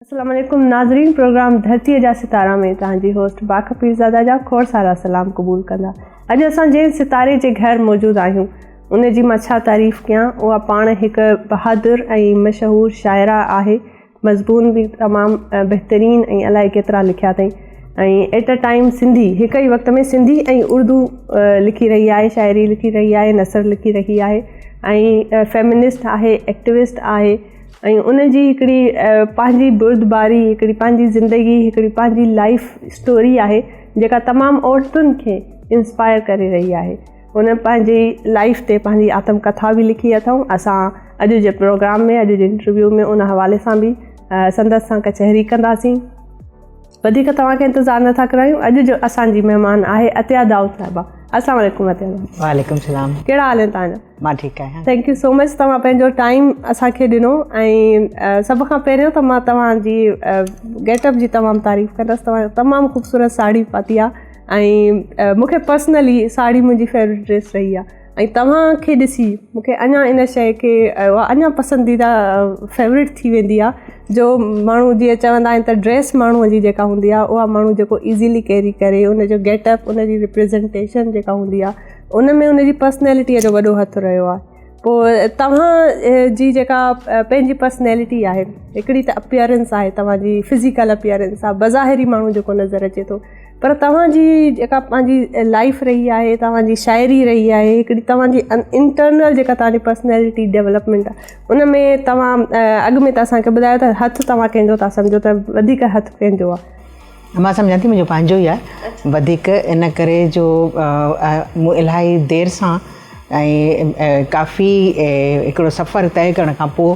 السلام عليڪم ناظرين پروگرام ڌرتيء جا ستارا ۾ توهان جي هوسٽ باک پيرزاده جا کوڙ سارا سلام قبول ڪندا. اڄ اسان جنهن ستاري جي گهر موجود آهيون ان جي مان ڇا تعريف ڪيان اها پاڻ هڪ بهادر ۽ مشهور شاعره آهي مضمون به تمام بهترين ۽ الائي ڪيترا لکيا اٿئي ۽ ايٽ ا ٽائيم سنڌي هڪ ئي وقت ۾ سنڌي ۽ اردو لکي رهي آهي شاعري لکي رهي آهي نثر لکي رهي آهي ۽ فيمنسٽ آهي ايڪٽوسٽ آهي ۽ ان جي هڪڙي پنهنجي بردباري هڪڙي پنهنجي زندگي هڪڙي پنهنجي لائف اسٽوري آهي جيڪا تمام عورتن کي انسپائر ڪري رهي آهي ان پنهنجي لائف تي پنهنجي آتم ڪٿا به لکي اٿئون اسان اڄ جي پروگرام ۾ اڄ جي انٽرويو ۾ ان حوالي سان به سندس سان ڪچهري ڪنداسين وڌيڪ توهان کي انتظار نٿا ڪرايون اڄ جو اسان جي مهمان آهي عطيه دائود صاحبه السلام عليڪم عطيه وعليڪم السلام ڪهڙا حال آهن توهان جا مان ٺيڪ آهيان thank you سو مچ توهان پنهنجو ٽائيم اسان کي ڏنو ۽ سڀ کان پهريون ته مان توهان جي گيٽ اپ جي تمام تعريف ڪندس توهان تمام خوبصورت ساڙهي پاتي آهي ۽ مون کي پرسنلي ساڙهي منهنجي فيورٽ ڊريس رهي آهي ۽ توهان کي ڏسي مون کي اڃا ان شيء کي اها اڃا پسنديده فيورٽ ٿي ويندي آهي جو ماڻهو جيئن چوندا آهن ته ڊريس ماڻهوء جي جيڪا هوندي آهي اها ماڻهو جيڪو ايزلي ڪيري ڪري ان جو گيٽ اپ ان جي ريپريزنٽيشن جيڪا هوندي آهي ان ۾ ان جي پرسنالٽيء جو وڏو هٿ رهيو آهي پوء توهان جي جيڪا پنهنجي پرسنالٽي آهي هڪڙي ته اپيئرنس آهي توهان جي فزيڪل اپيئرنس آهي بظاهر ئي ماڻهو جيڪو نظر اچي ٿو پر توهان جي جيڪا پنهنجي لائيف رهي آهي توهان جي شاعري رهي آهي هڪڙي توهان جي انٽرنل جيڪا توهان جي پرسنالٽي ڊولپمينٽ آهي ان ۾ توهان اڳ ۾ ته اسان کي ٻڌايو ته هٿ توهان ڪنهن جو ٿا سمجهو ته وڌيڪ هٿ ڪنهن جو آهي؟ مان سمجهان ٿي منهنجو پنهنجو ئي آهي وڌيڪ ان ڪري جو مون الاهي دير سان ۽ ڪافي هڪڙو سفر طئي ڪرڻ کان پوء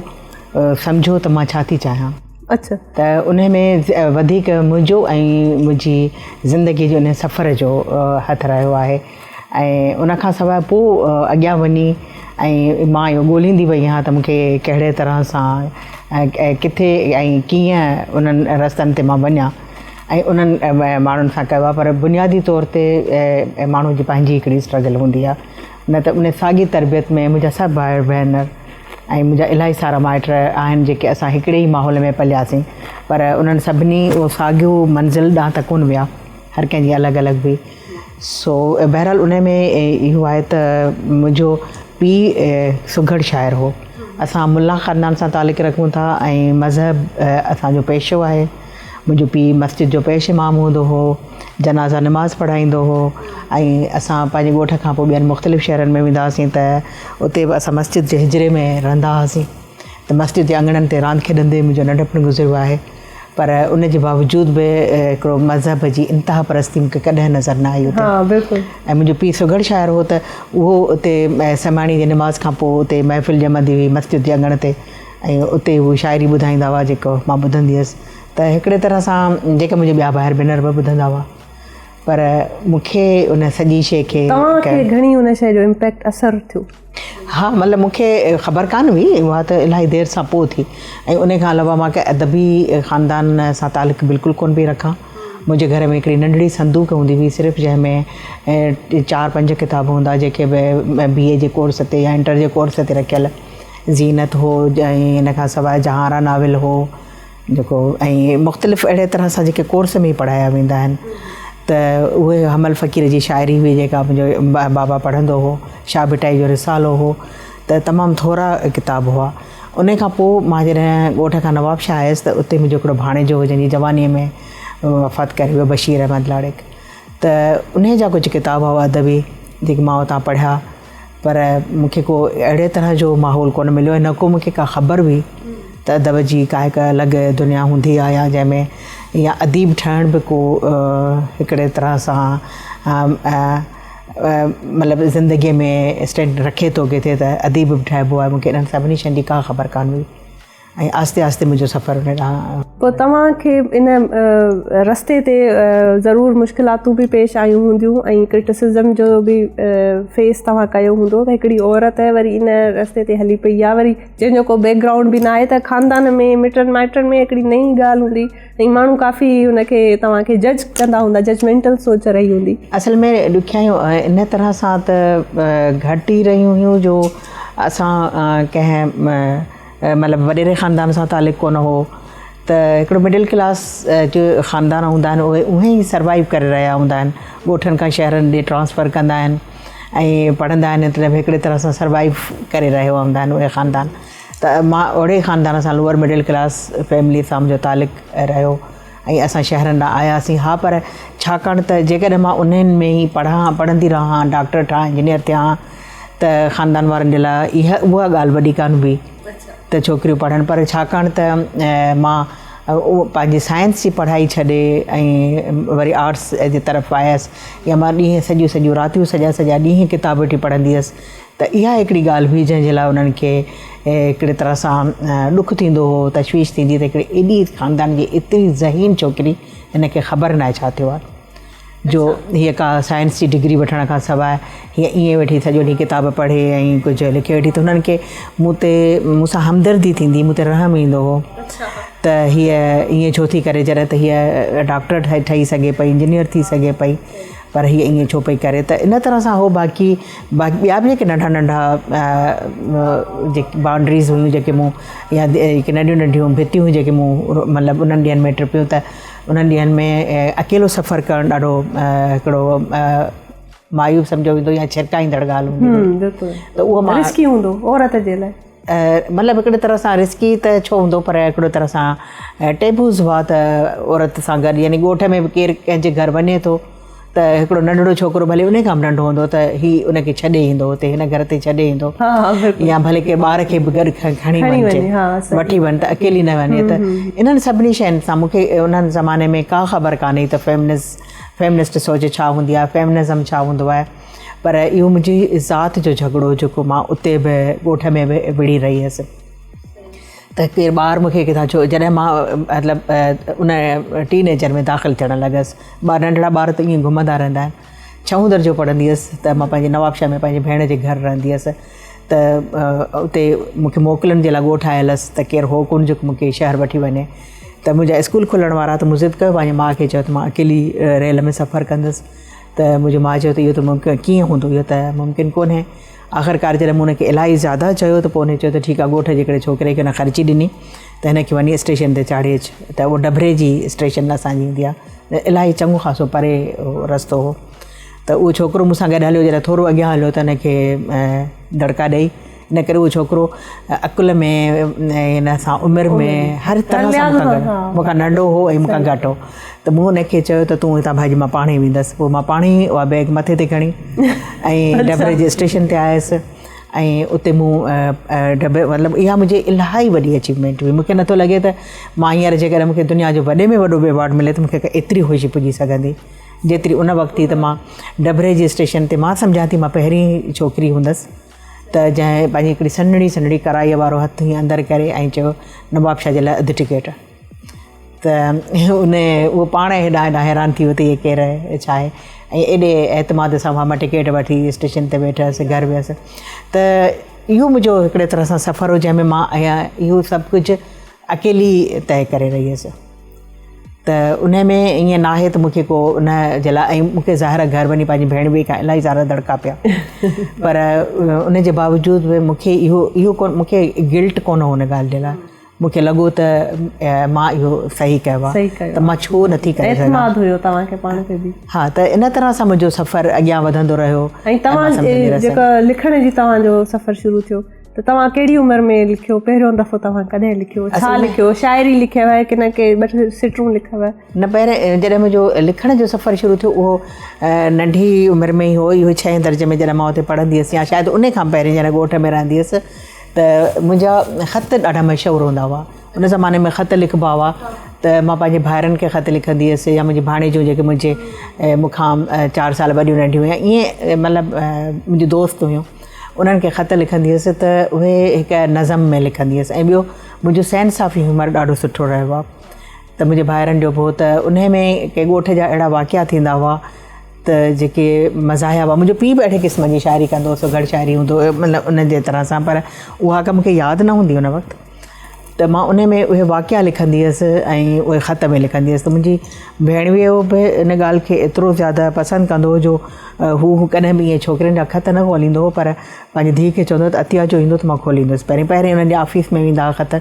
سمجهيو ته مان ڇا ٿي چاهيان. اڇا. ته انهي ۾ وڌيڪ منهنجو ۽ منهنجي زندگي جي انهي سفر جو هٿ رهيو آهي ۽ ان کان سواء پوء اڳيان وڃي ۽ مان اهو ڳولهيندي وئي آهيان ته مون کي ڪهڙي طرح سان ۽ ڪٿي ۽ ڪيئن انهن رستن تي مان وڃان ۽ انهن ماڻهن سان ڪيو آهي پر بنيادي طور تي ماڻهو جي پنهنجي هڪڙي اسٽرگل هوندي آهي نه ته ان ساڳي تربيت ۾ منهنجا سڀ ڀائر ڀينر ۽ منهنجا الاهي سارا مائٽ آهن جيڪي اسان هڪڙي ئي ماحول ۾ پلياسين پر انهن سڀني اهو ساڳيو منزل ڏانهن ته ڪونه ويا هر ڪنهن جي الڳ الڳ هئي سو بهرحال ان ۾ اهو آهي ته منهنجو پيء سگهڙ شاعر هو اسان ملا خاندان سان تعلق رکون ٿا ۽ مذهب اسانجو پيشو آهي منهنجو پيء مسجد جو پيش امام هوندو هو، جنازا نماز پڙهائيندو هو ۽ اسان پنهنجي ڳوٺ کان پوء ٻين مختلف شهرن ۾ ويندا هئاسين ته اتي به اسان مسجد جي حجري ۾ رهندا هئاسين ته مسجد جي اڱڻن تي راند کيڏندي منهنجو ننڍپڻ گذريو آهي پر ان جي باوجود به هڪڙو مذهب جي انتها پرستي مون کي ڪڏهن نظر نه آئي اتي ۽ منهنجو پيء سگهڙ شاعر هو ته اهو اتي سماڻي جي نماز کان پوء اتي محفل ڄمندي هئي مسجد جي اڱڻ تي ۽ اتي هو شاعري ٻڌائيندا هئا جيڪو مان ٻڌندي هيس ته هڪڙي طرح سان جيڪي منهنجا ٻيا ڀائر ڀينر به ٻڌندا هئا پر مون کي ان سڄي شيء کي توهان کي گهڻي ان شيء جو امپيڪٽ اثر ٿيو؟ ها مطلب مون کي خبر ڪانه هئي اها ته الاهي دير سان پوء ٿي ۽ ان کان علاوه مان ڪنهن ادبي خاندان سان تعلق بلڪل ڪونه پئي رکان منهنجي گهر ۾ هڪڙي ننڍڙي صندوق هوندي هئي صرف جنهن ۾ چار پنج ڪتاب هوندا جيڪي به بي اي جي ڪورس تي يا انٽر جي ڪورس تي رکيل زينت هو ۽ ان کان سواء جهان آرا ناول هو جيڪو ۽ مختلف اهڙي طرح سان جيڪي ڪورس ۾ پڙهايا ويندا آهن ته اهي حمل فقير جي شاعري هئي جيڪا منهنجو بابا پڙهندو هو شاهه ڀٽائي جو رسالو هو ته تمام ٿورا ڪتاب هئا ان کان پوء مان جڏهن ڳوٺ کان نواب شاهه آيس ته اتي منهنجو هڪڙو ڀاڻيجو هو جنهن جي جوانيء ۾ وفات ڪري ويو بشير احمد لاڙڪ ته ان جا ڪجهه ڪتاب هئا ادبي جيڪي مان اتان پڙهيا پر مون کي ڪو اهڙي طرح جو ماحول ڪونه مليو ۽ نه ڪو مون کي ڪا خبر هئي ته ادب جي ڪا هڪ الڳ دنيا هوندي آهي يا جنهن ۾ يا اديب ٺهڻ به ڪو هڪڙي طرح سان مطلب زندگيء ۾ اسٽينڊ رکي ٿو ڪٿي ته اديب به ٺهبو آهي مون کي انهن سڀني شين جي ڪا خبر ڪانه هئي. ۽ آهستي آهستي منهنجو سفر ان ڏانهن. پوء توهان کي ان رستي تي ضرور مشڪلاتون به پيش آيون هونديون ۽ ڪرٽسزم جو به فيس توهان ڪيو هوندو ته هڪڙي عورت وري ان رستي تي هلي پئي يا وري جنهن جو ڪو بيڪ گرائونڊ به ناهي ته خاندان ۾ مٽن مائٽن ۾ هڪڙي نئين ڳالهه هوندي ۽ ماڻهو ڪافي ان کي توهان کي جج ڪندا هوندا ججمينٽل سوچ رهي هوندي. اصل ۾ ڏکيائيون ان طرح سان ته گهٽ ئي رهيون هيون جو اسان ڪنهن مطلب وڏيري خاندان سان تعلق ڪونه هو ته هڪڙو مڊل ڪلاس جو خاندان هوندا آهن اهي اهي ئي سروائيو ڪري رهيا هوندا آهن ڳوٺن کان شهرن ڏي ٽرانسفر ڪندا آهن ۽ پڙهندا آهن مطلب هڪڙي طرح سان سروائيو ڪري رهيا هوندا آهن اهي خاندان ته مان اهڙي خاندان سان لوئر مڊل ڪلاس فيملي سان منهنجو تعلق رهيو ۽ اسان شهرن ڏانهن آياسين ها پر ڇاڪاڻ ته جيڪڏهن مان انهن ۾ ئي پڙهان پڙهندي رهان ڊاڪٽر ٺهان انجنيئر ٿيان ته خاندان وارن جي لاء اها اها ڳالهه وڏي ڪانه هئي ته ڇوڪريون پڙهن پر ڇاڪاڻ ته مان پنهنجي سائنس جي پڙهائي ڇڏي ۽ وري آرٽس جي طرف آيس يا مان ڏينهن سڄيون سڄيون راتيون سڄا سڄا ڏينهن ڪتاب ويٺي پڙهندي هيس ته اها هڪڙي ڳالهه هئي جنهن جي لاء انهن کي هڪڙي طرح سان ڏک ٿيندو هو تشويش ٿيندي ته هڪڙي ايڏي خاندان جي ايتري ذهين ڇوڪري هن کي خبر ناهي ڇا ٿيو آهي جو هيء ڪا سائنس جي ڊگري وٺڻ کان سواء هيء ائين ويٺي سڄو ڏينهن ڪتاب پڙهي ۽ ڪجهه لکي ويٺي ته هنن کي مون تي مون سان همدردي ٿيندي مون تي رحم ايندو هو ته هيء ائين ڇو ٿي ڪري جڏهن ته هيء ڊاڪٽر ٺهي سگهي پئي انجنيئر ٿي سگهي پئي پر هيء ائين ڇو پئي ڪري ته ان طرح سان هو باقي باقي ٻيا به جيڪي ننڍا ننڍا جيڪي بائونڊريز هيون جيڪي مون يا جيڪي ننڍيون ننڍيون ڀتيون هيون جيڪي مون مطلب انهن ڏينهن ۾ ٽپيون ته انهن ڏينهن ۾ اڪيلو سفر ڪرڻ ڏاڍو هڪڙو معيوب سمجهيو ويندو يا ڇرڪائيندڙ ڳالهه هوندي هئي ته اهو مان رسڪي هوندو عورت جي لاء مطلب هڪڙي طرح سان رسڪي ته ڇو هوندو پر هڪڙي طرح سان ٽيبوز هئا ته عورت سان گڏ يعني ڳوٺ ۾ به ڪير ڪنهن جي گهر وڃي ٿو ته هڪڙو ننڍڙو ڇوڪرو ڀلي ان کان به ننڍو هوندو ته هي ان کي ڇڏي ايندو هتي هن گهر تي ڇڏي ايندو يا ڀلي ڪنهن ٻار کي به گڏ کڻي وڃجي وٺي وڃ ته اڪيلي نه وڃي ته انهن سڀني شين سان مون کي انهن زماني ۾ ڪا خبر ڪانه هئي ته فيمنسٽ سوچ ڇا هوندي آهي فيمنزم ڇا هوندو آهي پر اهو منهنجي ذات جو جهڳڙو جيڪو مان اتي به ڳوٺ ۾ به وڙهي رهي هيس ته ڪير ٻار مون کي ڪٿان ڇو جڏهن مان مطلب ان ٽين ايجر ۾ داخل ٿيڻ لڳس ٻار ننڍڙا ٻار ته ائين گهمندا رهندا آهن ڇهون درجو پڙهندي هيس ته مان پنهنجي نوابشاهه ۾ پنهنجي ڀيڻ جي گهر رهندي هيس ته اتي مون کي موڪلن جي لاء ڳوٺ آيل هيس ته ڪير هو ڪونه جيڪو مون کي شهر وٺي وڃي ته منهنجا اسڪول کلڻ وارا ته مون ضد ڪيو پنهنجي ماء کي چيو ته مان اڪيلي ريل ۾ سفر ڪندس ته منهنجي ماء چيو ته اهو ته ممڪن ڪيئن هوندو اهو ته ممڪن ڪونهي. آخرڪار جڏهن مون هن کي الاهي زياده چيو ته پوء هن چيو ته ٺيڪ آهي ڳوٺ جي هڪڙي ڇوڪري کي هن خرچي ڏني ته هن کي وڃي اسٽيشن تي چاڙهي اچ ته اهو ڊڀري جي اسٽيشن اسان جي هوندي آهي الاهي چڱو خاصو پري رستو هو ته اهو ڇوڪرو مون سان گڏ هليو جڏهن ٿورو اڳيان هليو ته هن کي دڙڪا ڏئي ان ڪري اهو ڇوڪرو عقل ۾ هن سان عمر ۾ هر طرح سان مون کان مون کان ننڍو هو ۽ مون کان گهٽ هو ته مون هن کي چيو ته تون هتان ڀاڄ مان پاڻ ئي ويندس پوء مان پاڻ ئي اها بيگ مٿي تي کڻي ۽ ڊبري جي اسٽيشن تي آيس ۽ اتي مون ڊبي مطلب اها منهنجي الاهي وڏي اچيومينٽ هئي مونکي نٿو لڳي ته مان هينئر جيڪڏهن مونکي دنيا جو وڏي ۾ وڏو به ايوارڊ ملي ته مونکي ايتري خوشي پڄي سگهندي جيتري ان وقت ٿي ته مان ڊبري جي اسٽيشن تي مان سمجهان ٿي مان پهرين ڇوڪري هوندس ته جنهن پنهنجي هڪڙي سنهڙي سنهڙي ڪرائيء وارو هٿ هيئن اندر ڪري ۽ چيو، نوابشاهه جي لاء اڌ ٽڪيٽ. ته ان اهو پاڻ هيڏانهن هيڏانهن حيران ٿي ويو ته هيء ڪير آهي ڇا آهي ۽ ايڏي اعتماد سان مان ٽڪيٽ وٺي اسٽيشن تي ويٺس گهر ويس ته اهو منهنجو هڪڙي طرح سان سفر هو جنهن ۾ مان اهو سڀ ڪجهه اڪيلي طئي ڪري رهي هيس. ته انهي ۾ ائين ناهي ته مون کي ڪو ان جي لاء ۽ مون کي ظاهر آهي گهر وڃي پنهنجي ڀيڻ به کان الاهي سارا دڙڪا پيا پر ان جي باوجود به مون کي اهو اهو ڪونه مون کي گلٽ ڪونه هو ان ڳالهه جي لاء مون کي لڳو ته مان اهو صحيح ڪيو آهي ته مان ڇو نٿي ڪري سگهان اعتماد هيو توهان کي پاڻ تي به ها ته ان طرح سان منهنجو سفر اڳيان وڌندو رهيو ۽ توهان جيڪو لکڻ جي توهان جو سفر شروع ٿيو ته توهان ڪهڙي عمر ۾ لکيو پهريون دفعو توهان ڪڏهن لکيو ڇا لکيو شاعري لکيو آهي ڪي نه ڪي ٻه ٽي سٽون لکيو نه پهرين جڏهن منهنجو لکڻ جو سفر شروع ٿيو اهو ننڍي عمر ۾ ئي هو اهو ڇهين درجي ۾ جڏهن مان اتي پڙهندي هيس يا شايد ان کان پهرين جڏهن ڳوٺ ۾ رهندي هيس ته منهنجا خط ڏاڍا مشهور هوندا هئا ان زماني ۾ خط لکبا هئا ته مان پنهنجي ڀائرن کي خط لکندي هيس يا منهنجي ڀاڻيجون جيڪي منهنجي مون کان چار سال وڏيون ننڍيون هيون ائين مطلب منهنجون دوست هيون انهن کي خط لکندي هيس ته اهي هڪ نظم ۾ لکندي هيس ۽ ٻيو منهنجو سينس آف هيومر ڏاڍو سٺو رهيو آهي ته منهنجي ڀائرن جو به هو ته انهي ۾ ڪي ڳوٺ جا اهڙا واقعا ٿيندا هئا ته جيڪي مزاحيه هئا منهنجو پيء به اهڙي قسم جي شاعري ڪندو هو سگهڙ شاعري هوندو هو مطلب ان جي طرح سان پر اها ڪا مونکي ياد نه هوندي ان وقت ته مان انهي ۾ اهي واقعا لکندي هيس ۽ اهي خط ۾ لکندي هيس ته منهنجي ڀيڻويو به ان ڳالهه کي ايترو زياده پسند ڪندو هو جو هو ڪڏهن به ائين ڇوڪرين جا خط نه ڳوليندو هو پر پنهنجي ڌيء کي چوندو هو ته عطيه جو ايندو ته مان کوليندس. پهرين پهرين انهن جي آفيس ۾ ويندا هئا خط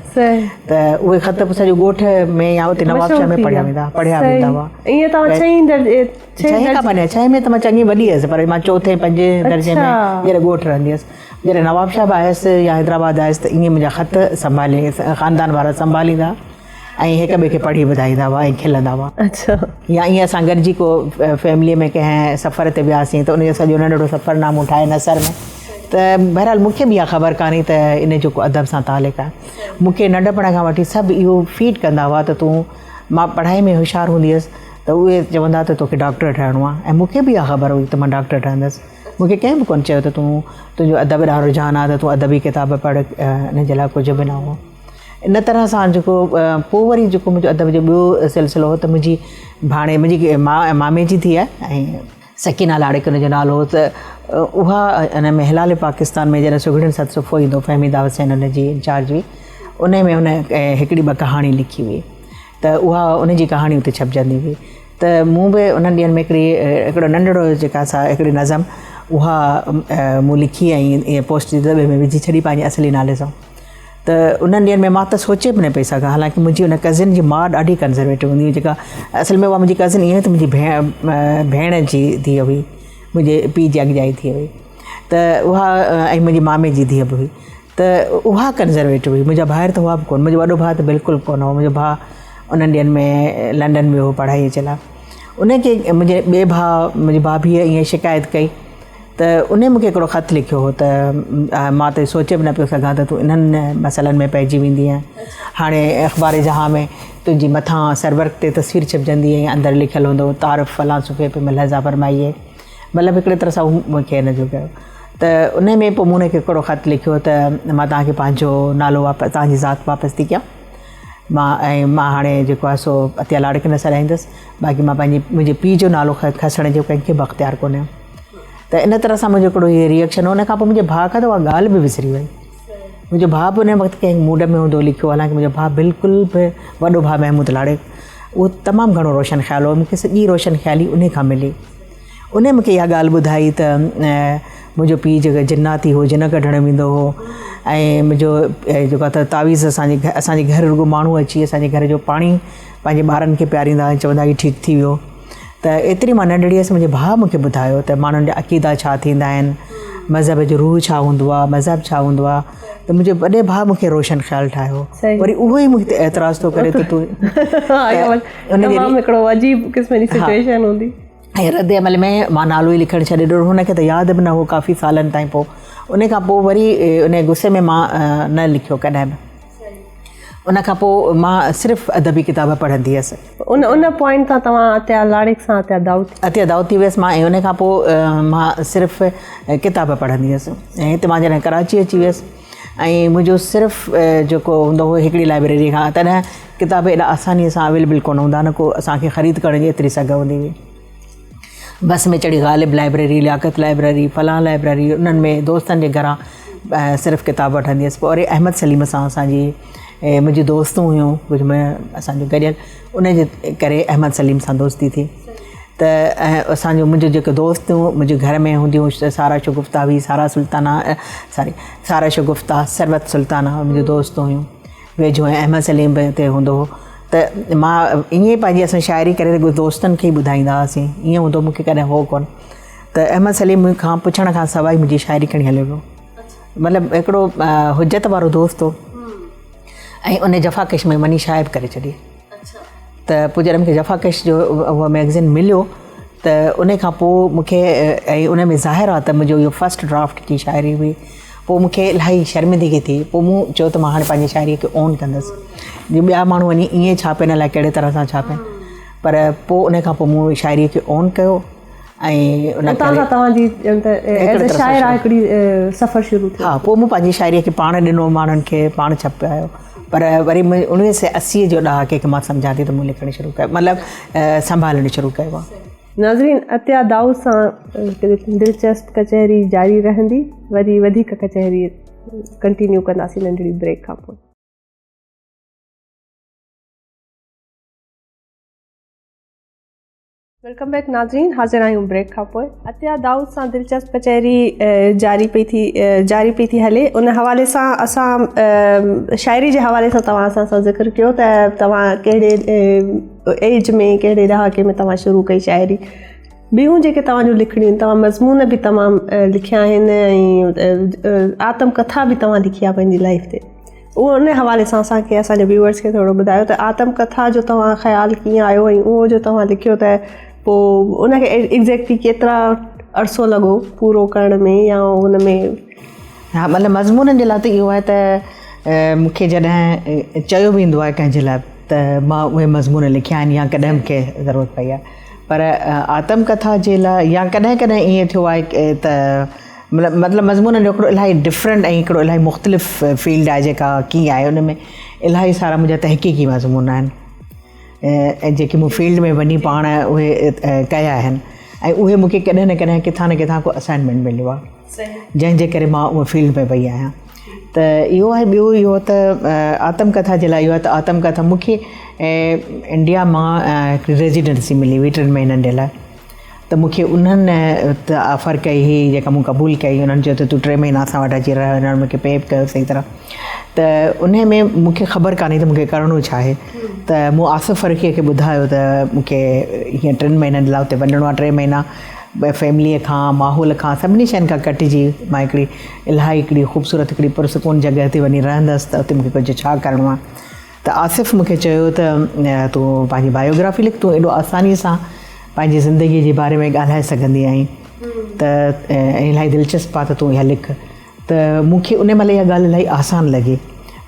ته اهي خط به سڄو ڳوٺ ۾ يا اتي نوابشاهه ۾ پڙهيا ويندا پڙهيا ويندا هئا. ائين توهان ڇهين درجي ڇهين کان پنهنجي ڇهين ۾ ته مان چڱي وڏي هيس پر مان چوٿين پنجين درجي ۾ جڏهن ڳوٺ رهندي هيس جڏهن نوابشاهه به آيس يا حيدرآباد آيس ته ائين منهنجا خط سنڀالي خاندان وارا سنڀاليندا ۽ هڪ ٻئي کي پڙهي ٻڌائيندا هئا ۽ کلندا هئا. اڇا. يا ائين اسان گڏجي ڪو فيمليء ۾ ڪنهن سفر تي وياسين ته ان جو سڄو ننڍڙو سفرنامو ٺاهي نثر ۾ ته بهرحال مون کي به اها خبر ڪانهي ته ان جو ڪو ادب سان تعلق آهي. مون کي ننڍپڻ کان وٺي سڀ اهو فيڊ ڪندا هئا ته تون مان پڙهائي ۾ هوشيار هوندي هيس ته اهي چوندا ته توکي ڊاڪٽر ٺهڻو آهي ۽ مون کي به اها خبر هئي ته مان ڊاڪٽر ٺهندس. مون کي ڪنهن به ڪونه چيو ته تون تنهنجو ادب ڏانهن رجحان آهي ته تون ادبي ڪتاب پڙهه ان جي لاء ڪجهه به نه هو. ان طرح سان جيڪو پوء وري جيڪو منهنجو ادب جو ٻيو سلسلو هو ته منهنجي ڀاڻي منهنجي ماء ۽ مامي جي ڌيء ۽ سڪينه لاڙڪ ان جو نالو هو ته اها ان ۾ هلال پاڪستان ۾ جڏهن سگهڙين سٿ صفحو ايندو فهميده حسين ان جي انچارج هئي ان ۾ هن هڪڙي ٻه ڪهاڻي لکي هئي ته اها ان جي ڪهاڻي اتي ڇپجندي هئي ته مون به انهن ڏينهن ۾ هڪڙي هڪڙو ننڍڙو جيڪا سا هڪڙي نظم اها مون لکي ۽ ائين پوسٽ جي دٻي ۾ وجهي ڇڏي پنهنجي اصلي نالي سان ته انهن ڏينهن ۾ مان ته سوچي به نه پئي سگهان حالانڪه منهنجي ان ڪزن جي ماء ڏاڍي ڪنزرويٽو هوندي هئي جيڪا اصل ۾ اها منهنجي ڪزن ائين ته منهنجي ڀيڻ ڀيڻ جي ڌيء هئي منهنجي پيء جي اڳ ڄائي ڌيء هئي ته اها ۽ منهنجي مامي جي ڌيء به هئي ته اها ڪنزرويٽو هئي منهنجا ڀائر ته هئا به ڪونه منهنجو وڏو ڀاء ته بلڪل ڪونه هو منهنجو ڀاء انهن ڏينهن ۾ لنڊن ۾ هو پڙهائيء جي لاء ان کي منهنجي ٻئي ڀاء منهنجي ڀاڀيء ائين شڪايت ڪئي ته انهي مون کي هڪڙو خط لکيو هو ته مان ته سوچي به نه پيو سگهان ته تون انهن مسئلن ۾ پئجي ويندينء. هاڻي اخبار جهان ۾ تنهنجي مٿان سرورق تي تصوير ڇپجندي ۽ اندر لکيل هوندو تعارف فلان صفحي پي ملاحظه فرمائيي. مطلب هڪڙي طرح سان هو مون کي ان جو ڪيو ته انهي ۾ پوء مون هن کي هڪڙو خط لکيو ته مان توهان کي پنهنجو نالو واپس توهان جي ذات واپس ٿي ڪيان مان ۽ مان هاڻي جيڪو آهي سو عطيه لاڙڪ نه سڏائيندس باقي مان پنهنجي منهنجي پيء جو نالو کسڻ جو ڪنهن کي به اختيار ڪونهي. ته ان طرح سان منهنجو هڪڙو هي ريئڪشن هو ان کان پوء منهنجي ڀاء کان ته اها ڳالهه به وسري وئي منهنجو ڀاء به ان وقت ڪنهن موڊ ۾ هوندو لکيو حالانڪه منهنجو ڀاء بلڪل به وڏو ڀاء محمود لاڙي اهو تمام گهڻو روشن خيال هو مونکي سڄي روشن خيالي ان کان ملي ان مونکي اها ڳالهه ٻڌائي ته منهنجو پيء جيڪو جناتي هو جن ڪڍڻ ويندو هو ۽ منهنجو جيڪو آهي تعويذ اسانجي اسانجي گهر رڳو ماڻهو اچي اسانجي گهر جو پاڻي پنهنجي ٻارن کي پياريندا هئا چوندا هي ٺيڪ ٿي ويو ته ايتري مان ننڍڙي هيس منهنجي ڀاء مون کي ٻڌايو ته ماڻهن جا عقيدا ڇا ٿيندا آهن مذهب جو روح ڇا هوندو آهي مذهب ڇا هوندو آهي ته منهنجي وڏي ڀاء مون کي روشن خيال ٺاهيو وري اهو ئي مون تي اعتراض ٿو ڪري ته تون تمام هڪڙو عجيب قسم جي سچويشن هوندي ۽ رد عمل ۾ مان نالو ئي لکڻ ڇڏي ڏنو هن کي ته ياد به نه هو ڪافي سالن تائين پوء ان کان پوء وري ان غصي ۾ مان نه لکيو ڪڏهن به ان کان پوء مان صرف ادبي ڪتاب پڙهندي هيس. ان ان پوائنٽ تان توهان عطيه لاڙڪ سان عطيه دائود ٿي. عطيه دائود ٿي ويس مان ۽ ان کان پوء مان صرف ڪتاب پڙهندي هيس ۽ هتي مان جڏهن ڪراچي اچي ويس ۽ منهنجو صرف جيڪو هوندو هو هڪڙي لائبريري کان تڏهن ڪتاب ايڏا آساني سان اويليبل ڪونه هوندا نه ڪو اسان کي خريد ڪرڻ جي ايتري سگهه هوندي هئي. بس ۾ چڙهي غالب لائبريري، لياقت لائبريري، فلان لائبريري انهن ۾ دوستن جي گهران صرف ڪتاب وٺندي هيس پوء وري احمد سليم سان اسان جي منهنجون دوستون هيون ڪجهه اسان جون گڏيل ان جي ڪري احمد سليم سان دوستي ٿي ته اسان جو منهنجو جيڪو دوست منهنجي گهر ۾ هونديون هيون سارا شگفته هئي سارا سلطانه ساري سارا شگفته ثروت سلطانه منهنجون دوست هيون ويجهو ۽ احمد سليم به اتي هوندو هو ته مان ائين ئي پنهنجي اسان شاعري ڪري رڳو دوستن کي ئي ٻڌائيندا هئاسين ائين هوندو مون کي ڪڏهن هو ڪونه ته احمد سليم مون کان پڇڻ کان سواء منهنجي شاعري کڻي هليو ويو مطلب هڪڙو حجت وارو دوست هو ۽ ان جفاڪش ۾ مني شاعر ڪري ڇڏي ته پوء جڏهن مون کي جفاڪش جو اهو ميگزين مليو ته ان کان پوء مون کي ۽ ان ۾ ظاهر آهي ته منهنجو اهو فرسٽ ڊرافٽ جي شاعري هئي پوء مون کي الاهي شرمندگي ٿي پوء مون چيو ته مان هاڻي پنهنجي شاعري کي اون ڪندس جو ٻيا ماڻهو وڃي ائين ڇاپين الائي ڪهڙي طرح سان ڇاپين پر پوء ان کان پوء مون شاعري کي اون ڪيو ۽ ان اتان کان توهان جي ڄڻ ته ايز اي شاعره هڪڙي سفر شروع ٿيو. ها پوء مون پنهنجي شاعريء کي پاڻ ڏنو ماڻهن کي پاڻ ڇپايو پر وري اڻويهه سئو اسي جو ڏهاڪي کي مان سمجهان ٿي ته مون لکڻ شروع ڪيو مطلب سنڀالڻ شروع ڪيو آهي. ناظرين عطيه دائود سان دلچسپ ڪچهري جاري رهندي وري وڌيڪ ڪچهري ڪنٽينيو ڪنداسين ننڍڙي بريڪ کان پوء. Welcome back ناظرين حاضر آهيون بريڪ کان پوء عطيه دائود سان دلچسپ ڪچهري جاري پئي ٿي جاري پئي ٿي هلي ان حوالي سان اسان شاعري جي حوالي سان توهان اسان سان ذڪر ڪيو ته توهان ڪهڙي ايج ۾ ڪهڙي ڏهاڪي ۾ توهان شروع ڪئي شاعري ٻيون جيڪي توهان جون لکڻيون توهان مضمون به تمام لکيا آهن ۽ آتم ڪٿا به توهان لکي آهي پنهنجي لائف تي اهو ان حوالي سان اسان کي اسان جي ويوئرس کي ٿورو ٻڌايو ته آتم ڪٿا جو توهان خيال ڪيئن آيو ۽ اهو جو توهان لکيو ته پوء ان کي ايگزيڪٽلي ڪيترا عرصو لڳو پورو ڪرڻ ۾ يا ان ۾. ها مطلب مضمونن جي لاء ته اهو آهي ته مون کي جڏهن چيو ويندو آهي ڪنهن جي لاء ته مان اهي مضمون لکيا آهن يا ڪڏهن مون کي ضرورت پئي آهي پر آتم ڪٿا جي لاء يا ڪڏهن ڪڏهن ائين ٿيو آهي ته مطلب مضمونن جو هڪڙو الاهي ڊفرنٽ ۽ هڪڙو الاهي مختلف فيلڊ آهي جيڪا ڪي آهي ان ۾ الاهي سارا منهنجا تحقيقي مضمون آهن ۽ جيڪي مون فيلڊ ۾ وڃي پاڻ اهي ڪيا آهن ۽ اهي مونکي ڪڏهن نه ڪڏهن ڪٿان نه ڪٿان ڪو اسائنمينٽ مليو آهي جنهن جي ڪري مان ان فيلڊ ۾ وئي آهيان ته اهو آهي ٻيو اهو ته آتم ڪٿا جي لاء اهو آهي ته آتم ڪٿا مونکي انڊيا مان هڪڙي ريزيڊنسي ملي هئي ٽن مهينن جي لاء ته مون کي انهن ته آفر ڪئي هئي جيڪا مون قبول ڪئي انهن چيو ته تون ٽي مهينا اسان وٽ اچي رهه انهن مون کي پي به ڪيو صحيح طرح ته انهي ۾ مون کي خبر ڪانه هئي ته مون کي ڪرڻو ڇا آهي ته مون آصف فرخي کي ٻڌايو ته مون کي هيئن ٽن مهينن لاء اتي وڃڻو آهي ٽي مهينا فيمليء کان ماحول کان سڀني شين کان ڪٽجي مان هڪڙي الاهي هڪڙي خوبصورت هڪڙي پرسڪون جڳهه تي وڃي رهندس ته اتي مون کي ڪجهه ڇا ڪرڻو آهي ته آصف مون کي چيو ته تون پنهنجي بايوگرافي لک، تون ايڏو آساني سان پنهنجي زندگيء جي باري ۾ ڳالهائي سگهندي آهين ته ۽ الاهي دلچسپ آهي ته تون اها لک. ته مون کي ان مهل اها ڳالهه الاهي آسان لڳي.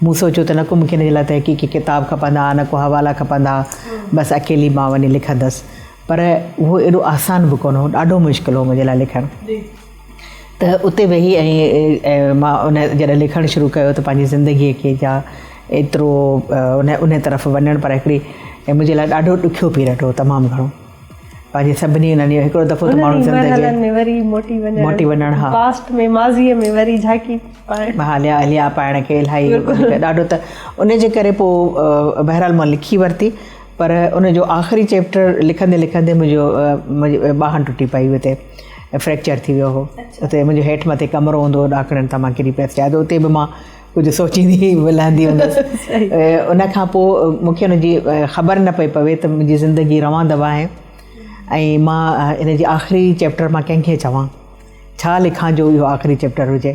مون سوچيو ته نه ڪو مون کي ان جي لاء تحقيقي ڪتاب کپندا، نه ڪو حوالا کپندا، بس اڪيلي مان وڃي لکندس. پر اهو ايڏو آسان به ڪونه هو، ڏاڍو مشڪل هو منهنجي لاء لکڻ. ته اتي ويهي ۽ مان ان جڏهن لکڻ شروع ڪيو ته پنهنجي زندگيء کي جا ايترو ان ان طرف وڃڻ پر هڪڙي منهنجي لاء ڏاڍو ڏکيو پيريڊ هو تمام گهڻو پنهنجي سڀني انهن هڪڙو دفعو ته ماڻهو زندگي ۾ وري موٽي وڃڻ موٽي وڃڻ ها پاسٽ ۾ ماضيء ۾ وري جهاڪي پائڻ هليا هليا پائڻ کي الاهي ڏاڍو ته ان جي ڪري پوء بهرحال مان لکي ورتي پر ان جو آخري چيپٽر لکندي لکندي منهنجو منهنجي ٻانهن ٽٽي پئي اتي فريڪچر ٿي ويو هو اتي منهنجو هيٺ مٿي ڪمرو هوندو هو ڏاڪڻين تان مان ڪري پيس شايد اتي به مان ڪجهه سوچيندي لهندي هوندس ان کان پوء مون کي ان جي خبر نه پئي پوي ته منهنجي زندگي روان دوان آهي ۽ مان ان جي آخري چيپٽر مان ڪنهن کي چوان ڇا لکان جو اهو آخري چيپٽر هجي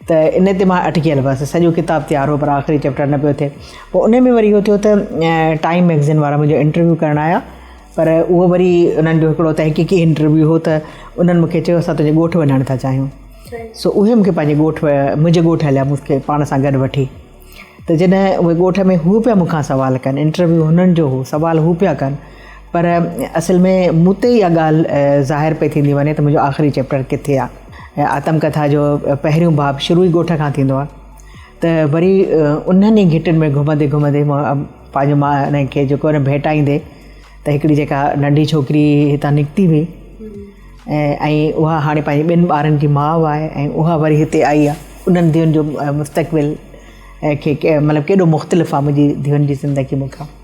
ته ان تي مان اٽڪيل هئس سڄو ڪتاب تيار هو پر آخري چيپٽر نه پيو ٿئي پوء ان ۾ وري اهو ٿيو ته ٽائيم ميگزين وارا منهنجو انٽرويو ڪرڻ آيا پر اهو وري انهن جو هڪڙو تحقيقي انٽرويو هو ته انهن مونکي چيو اسان تنهنجي ڳوٺ وڃڻ ٿا چاهيون سو اهي مونکي پنهنجي ڳوٺ منهنجي ڳوٺ هليا مونکي پاڻ سان گڏ وٺي ته جڏهن اهي ڳوٺ ۾ هو پيا مون کان سوال ڪن انٽرويو هنن جو هو سوال هو پيا ڪن پر اصل ۾ مون تي اها ڳالهه ظاهر پئي ٿيندي وڃي ته منهنجو آخري چيپٽر ڪٿي آهي آتم ڪٿا جو پهريون باب شروع ئي ڳوٺ کان ٿيندو آهي ته وري انهن ئي گهٽين ۾ گهمندي گهمندي مان پنهنجو مان انهن کي جيڪو آهي ڀيٽائيندي ته هڪڙي جيڪا ننڍي ڇوڪري هتان نڪتي هئي ۽ اها هاڻي پنهنجي ٻن ٻارن جي ماء آهي ۽ اها وري هتي آئي آهي انهن ڌيئن جو مستقبل کي مطلب ڪيڏو مختلف آهي منهنجي ڌيئن جي زندگي مون کان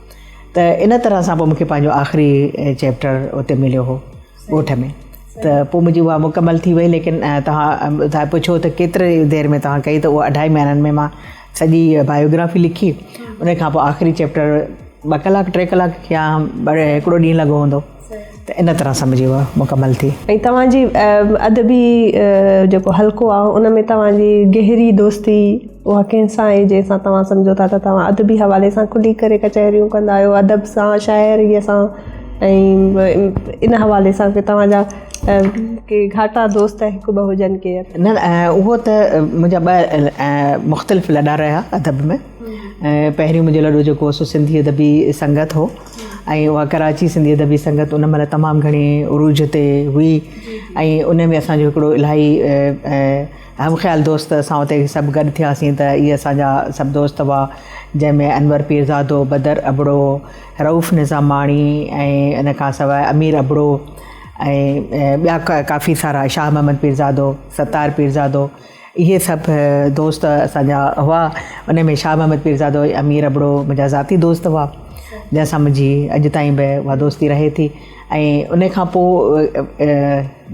ته ان طرح سان پوء مونکي پنهنجو آخري چيپٽر اتي مليو هو ڳوٺ ۾ ته پوء منهنجي اها مڪمل ٿي وئي ليڪن توهان ٻڌائي پڇو ته ڪيتري دير ۾ توهان ڪئي ته اها اڍائي مهينن ۾ مان سڄي بايوگرافي لکي ان کان پوء آخري چيپٽر ٻه ڪلاڪ ٽي ڪلاڪ يا هڪڙو ڏينهن لڳو هوندو ته ان طرح سان منهنجي اها مڪمل ٿي. ۽ توهان جي ادبي جيڪو حلقو آهي ان ۾ توهان جي گهري دوستي اها ڪنهن سان آهي جنهن سان توهان سمجهو ٿا ته توهان ادبي حوالي سان کلي ڪري ڪچهريون ڪندا آهيو ادب سان شاعريء سان ۽ ان حوالي سان ڪي توهان جا ڪي گهاٽا دوست هڪ ٻه هجن ڪي. نه اهو ته منهنجا ٻه مختلف لڏا رهيا ادب ۾ پهريون منهنجو لڏو جيڪو هو سو سنڌي ادبي سنگت هو ۽ اها ڪراچي سنڌي ادبي سنگت ان مهل تمام گهڻي عروج تي هئي ۽ ان ۾ اسانجو هڪڙو الاهي هم خيال دوست اسان اتي سڀ گڏ ٿياسين ته اهي اسانجا سڀ دوست هئا جنهن ۾ انور پيرزادو بدر ابڙو رئوف نظاماڻي ۽ ان کان سواء امير ابڙو ۽ ٻيا ڪافي سارا شاهه محمد پيرزادو ستار پيرزادو اهي سڀ دوست اسان جا هئا ان ۾ شاهه محمد پيرزادو ۽ امير ابڙو منهنجا ذاتي دوست هئا جنهن سان منهنجي اڄ تائين به اها دوستي رهي ٿي ۽ ان کان پوء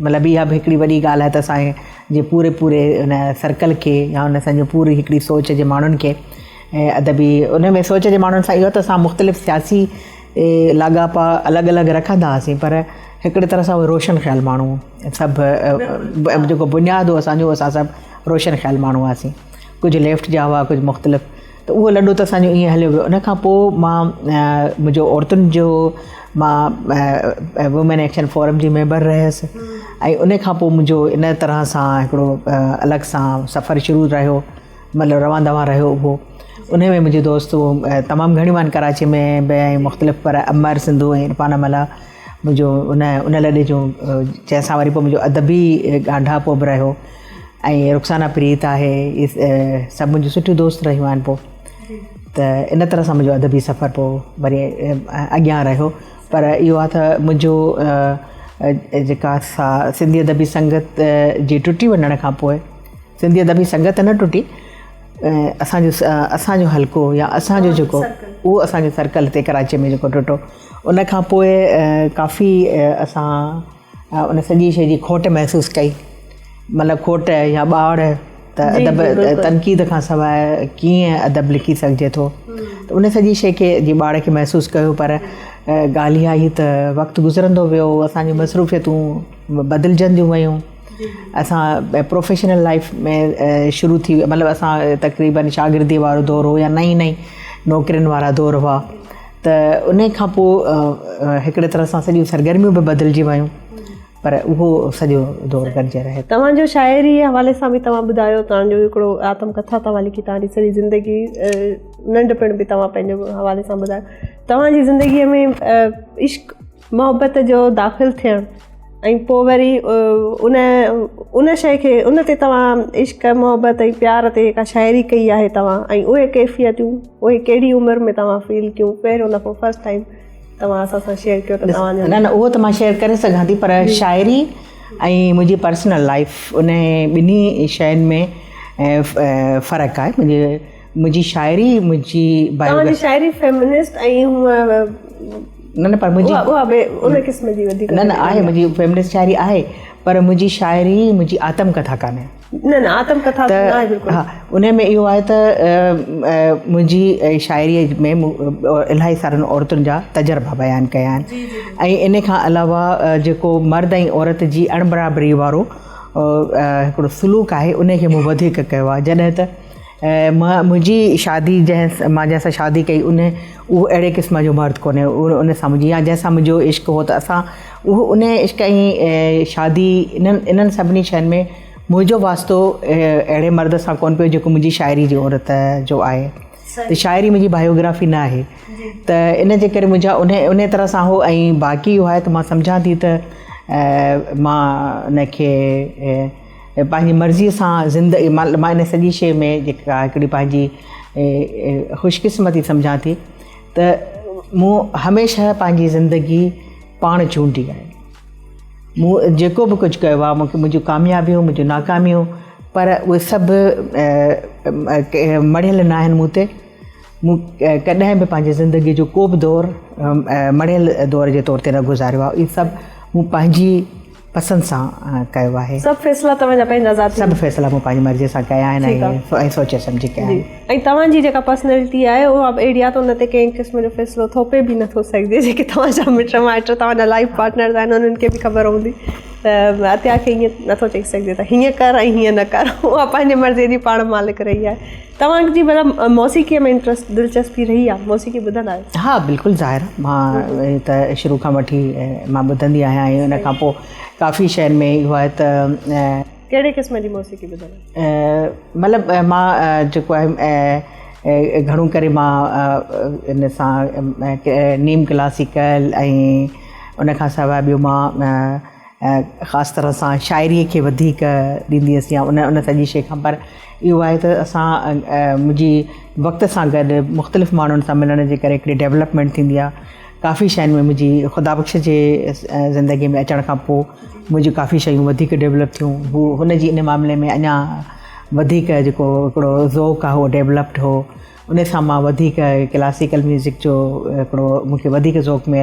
مطلب اها به هڪڙي وڏي ڳالهه آهي ته اسان جي پوري پوري ان سرڪل کي يا ان اسان جي پوري هڪڙي سوچ جي ماڻهن کي ادبي ان ۾ سوچ جي ماڻهن سان اهو ته اسان مختلف سياسي لاڳاپا الڳ الڳ رکندا هئاسين پر هڪڙي طرح سان اهي روشن خيال ماڻهو سڀ جيڪو بنياد هو اسانجو اسان سڀ روشن خيال ماڻهو هئاسين ڪجهه ليفٽ جا هئا ڪجهه مختلف ته اهو لڏو ته اسانجو ائين هليو ويو ان کان پوء مان منهنجو عورتن جو مان وومين ايڪشن فورم جي ميمبر رهيس ۽ ان کان پوء منهنجو ان طرح سان هڪڙو الڳ سان سفر شروع رهيو مطلب روان دوان رهيو اهو ان ۾ منهنجي دوست تمام گهڻيون آهن ڪراچي ۾ به ۽ مختلف پر امر سنڌو ۽ عرفان ملاح منهنجو ان ان لڏي جو جنهن سان وري پوء منهنجو ادبي ڳانڍاپو به رهيو ۽ رخسانه پريت آهي سڀ منهنجون سٺيون دوست رهيون آهن پوء ته ان طرح سان منهنجو ادبي سفر پوء وري اڳيان رهيو پر اهو آهي ته منهنجو جيڪا سا سنڌي ادبي سنگت جي ٽٽي وڃڻ کان پوء سنڌي ادبي سنگت نه ٽٽي اسانجو اسانجو حلقو يا اسانجو جيڪو اهو اسانجو سرڪل هتي ڪراچي ۾ جيڪو ٽٽو ان کان پوء ڪافي اسان ان سڄي شيء جي کوٽ محسوس ڪئي مطلب کوٽ يا ٻاڙ ته ادب تنقيد کان سواء ڪيئن ادب لکي سگهجي ٿو ته ان سڄي شيء کي جي ٻاڙ کي محسوس ڪيو پر ڳالهه اها هئي ته وقت گذرندو ويو اسانجون مصروفيتون بدلجنديون ويون اسان پروفيشنل لائف ۾ شروع ٿي مطلب اسان تقريبن شاگردي وارو دور هو يا نئين نئين نوڪرين وارا دور هئا ته ان کان پوء هڪڙي طرح سان سڄيون سرگرميون به بدلجي ويون پر اهو سڄو دور گڏجي رهي. توهان جو شاعري جي حوالي سان به توهان ٻڌايو توهان جو هڪڙو آتم ڪٿا توهان لکي توهان جي سڄي زندگي ننڍپڻ به توهان پنهنجي حوالي سان ٻڌايو توهان جي زندگي ۾ عشق محبت جو داخل ٿيڻ ۽ پوء وري ان ان شيء کي ان تي توهان عشق محبت ۽ پيار تي جيڪا شاعري ڪئي آهي توهان ۽ اهي ڪيفيتون اهي ڪهڙي عمر ۾ توهان فيل ڪيون پهريون دفعو فرسٽ ٽائيم توهان اسان سان شيئر ڪيو ته توهان نه نه اهو ته مان شيئر ڪري سگهان ٿي پر شاعري ۽ منهنجي پرسنل لائف ان ٻنهي شين ۾ فرق آهي منهنجي منهنجي شاعري منهنجي توهان جي شاعري فيمنسٽ ۽ هونء نه نه پر منهنجي اها به ان قسم جي وڌيڪ نه نه آهي منهنجي فيمنسٽ شاعري آهي پر منهنجي شاعري منهنجي آتم ڪٿا ڪانهي نه نه آتم ڪٿا ته ناهي بلڪل ها ان ۾ اهو آهي ته منهنجي شاعري ۾ الاهي سارن عورتن جا تجربا بيان ڪيا آهن ۽ ان کان علاوه جيڪو مرد ۽ عورت جي اڻبرابري وارو هڪڙو سلوڪ آهي ان کي مون وڌيڪ ڪيو آهي جڏهن ته مان منهنجي شادي جنهن مان جنهن سان شادي ڪئي ان اهو اهڙي قسم جو مرد ڪونهي ان سان منهنجي يا جنهن سان منهنجو عشق هو ته اسان اهو ان عشق ۽ شادي انهن انهن سڀني شين ۾ منهنجو واسطو اهڙي مرد سان ڪونه پيو جيڪو منهنجي شاعري جي عورت جو آهي ته شاعري منهنجي بايوگرافي نه آهي ته ان جي ڪري منهنجا ان ان طرح سان هو ۽ باقي اهو آهي ته مان سمجهان ٿي ته مان ان کي پنهنجي مرضيء سان زندگي مان ان سڄي شيء ۾ جيڪا هڪڙي پنهنجي خوش قسمتي سمجهان ٿي ته مون هميشه پنهنجي زندگي پاڻ چونڊي آهي مون جيڪو به ڪجهه ڪيو آهي مون کي منهنجون ڪاميابيون منهنجون ناڪاميون پر اهي سڀ مڙهيل نه آهن مون تي مون ڪڏهن به پنهنجي زندگي جو ڪو به دور مڙهيل دور جي طور تي نه گذاريو آهي اهي سڀ مون پنهنجي پسند سان ڪيو آهي. سڀ فيصلا توهان جا پنهنجا ذاتي. سڀ فيصلا مون پنهنجي مرضي سان ڪيا آهن ۽ سوچي سمجهي ڪيا آهن. ۽ توهان جي جيڪا پرسنالٽي آهي اها به اهڙي آهي ته ان تي ڪنهن قسم جو فيصلو ٿوپي به نٿو سگهجي جيڪي توهان جا مٽ مائٽ توهان جا لائيف پارٽنرز آهن انهن کي به خبر هوندي ته عطيا کي ائين نٿو چئي سگهجي ته هيئن ڪر ۽ هيئن نه ڪر اها پنهنجي مرضي جي پاڻ مالڪ رهي آهي. توهان جي مطلب موسيقيء ۾ انٽرسٽ دلچسپي رهي آهي موسيقي ٻڌندا آهيو؟ ها بلڪل ظاهر آهي مان ته شروع کان وٺي مان ٻڌندي آهيان ۽ ان کان پوء ڪافي شين ۾ اهو آهي ته ڪهڙي قسم جي موسيقي ٻڌندا آهيو؟ مطلب مان جيڪو آهي گهڻو ڪري مان ان سان نيم ڪلاسيڪل ۽ ان کان سواء ٻيو مان خاص طرح سان شاعريء کي وڌيڪ ڏيندي هيس يا ان ان سڄي شيء کان پر اهو آهي ته اسان منهنجي وقت سان گڏ مختلف ماڻهن سان ملڻ جي ڪري هڪڙي ڊولپمينٽ ٿيندي آهي ڪافي شين ۾ منهنجي خدا بخش جي زندگي ۾ اچڻ کان پوء منهنجون ڪافي شيون وڌيڪ ڊولپ ٿيون هو هن جي ان معاملي ۾ اڃا وڌيڪ جيڪو هڪڙو ذوق آهي اهو ڊولپڊ هو. ان سان مان وڌيڪ ڪلاسيڪل ميوزڪ جو هڪڙو مون کي وڌيڪ ذوق ۾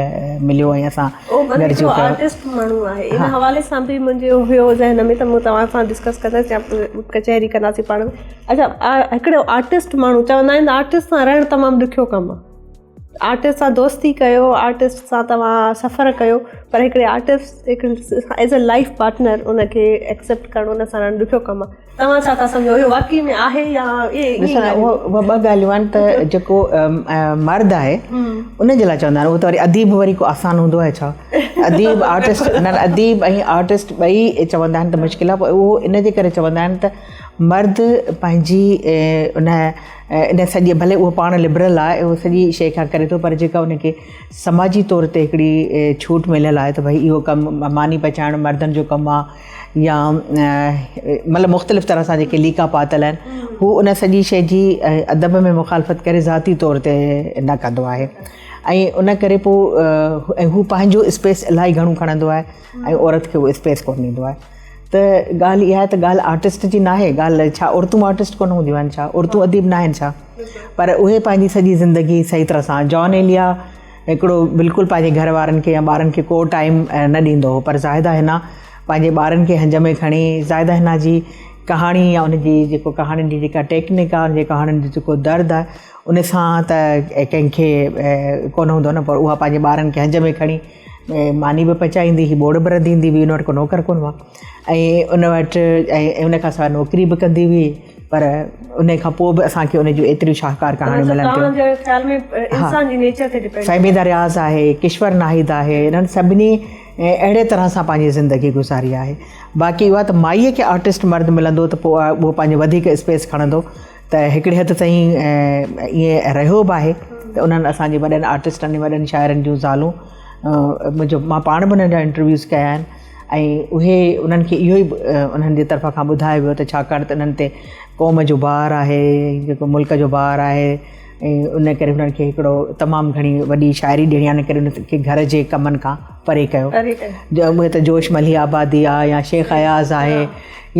مليو ۽ اسان گڏجي ڪيو. آرٽسٽ ماڻهو آهي ان حوالي سان به منهنجو هيو ذهن ۾ ته مون توهان سان ڊسڪس ڪندس يا ڪچهري ڪنداسين پاڻ ۾. اڇا هڪڙو آرٽسٽ ماڻهو چوندا آهن ته آرٽسٽ سان رهڻ تمام ڏکيو ڪم آهي. آرٽسٽ سان دوستي ڪيو آرٽسٽ سان توهان سفر ڪيو پر هڪڙي آرٽسٽ هڪ ايز اي لائف پارٽنر ان کي ايڪسيپٽ ڪرڻ ان سان رهڻ ڏکيو ڪم آهي توهان ڇا ٿا سمجهو اهو واقعي ۾ آهي يا ڏسو نه اهو اهي ٻه ڳالهيون آهن ته جيڪو مرد آهي ان جي لاء چوندا آهن اهو ته وري اديب وري ڪو آسان هوندو آهي ڇا اديب آرٽسٽ نه اديب ۽ آرٽسٽ ٻئي چوندا آهن ته مشڪل آهي پر اهو ان جي ڪري چوندا آهن ته مرد پنهنجي ان ان سڄي ڀلي اهو پاڻ لبرل آهي اهو سڄي شيء کان ڪري ٿو پر جيڪا ان کي سماجي طور تي هڪڙي ڇوٽ مليل آهي ته ڀئي اهو ڪم ماني پچائڻ مردن جو ڪم آهي يا مطلب مختلف طرح سان جيڪي ليڪا پاتل آهن هو ان سڄي شيء جي ادب ۾ مخالفت ڪري ذاتي طور تي نه ڪندو آهي ۽ ان ڪري پوء ۽ هو پنهنجو اسپيس الاهي گهڻو کڻندو آهي ۽ عورت کي اهو اسپيس ڪونه ڏيندو آهي ته ڳالهه اها آهي ته ڳالهه آرٽسٽ جي ناهي ڳالهه ڇا عورتون آرٽسٽ ڪونه هونديون آهن ڇا عورتون اديب ناهن ڇا پر اهي پنهنجي سڄي زندگي صحيح طرح سان جان ايليا هڪڙو بلڪل پنهنجي گهر وارن کي يا ٻارن کي ڪو ٽائيم نه ڏيندو هو پر زاهده حنا پنهنجي ٻارن کي هنج ۾ کڻي زاهده حنا جي ڪهاڻي يا ان جي جيڪو ڪهاڻين جي جيڪا ٽيڪنڪ آهي ان جي ڪهاڻين جو جيڪو درد آهي ان سان ته ڪنهن کي ڪونه هوندو نه پر اها پنهنجي ٻارن کي هنج ۾ کڻي ماني به پچائيندي هئي ٻوڙ به رڌيندي هئي ان وٽ ڪو نوڪر ڪونه هئا ۽ ان وٽ ۽ ان کان سواء نوڪري به ڪندي هئي پر ان کان پوء به اسان کي ان جون ايتريون شاهڪار ڪهاڻيون ملن ٿيون فهميده رياض آهي ڪشور ناهيد آهي انهن سڀني اهڙي طرح سان پنهنجي زندگي گذاري آهي باقي اها ته مائيء کي آرٽسٽ مرد ملندو ته پوء اهو پنهنجو وڌيڪ اسپيس کڻندو ته هڪڙي حد تائين ائين رهيو به آهي ته انهن اسان جي وڏن آرٽسٽن ۽ وڏن شاعرن جون زالون منهنجو مان پاڻ به انهن جا انٽرويوز ڪيا آهن ۽ اهي انهن کي اهو ئي انهن جي طرف کان ٻڌايو ويو ته ڇاڪاڻ ته انهن تي قوم جو بار آهي جيڪو ملڪ جو بار آهي ۽ ان ڪري انهن کي هڪڙو تمام گهڻي وڏي شاعري ڏيڻي آهي ان ڪري انهن کي گهر جي ڪمن کان پري ڪيو اهي ته جوش مليح آبادي آهي يا شيخ اياز آهي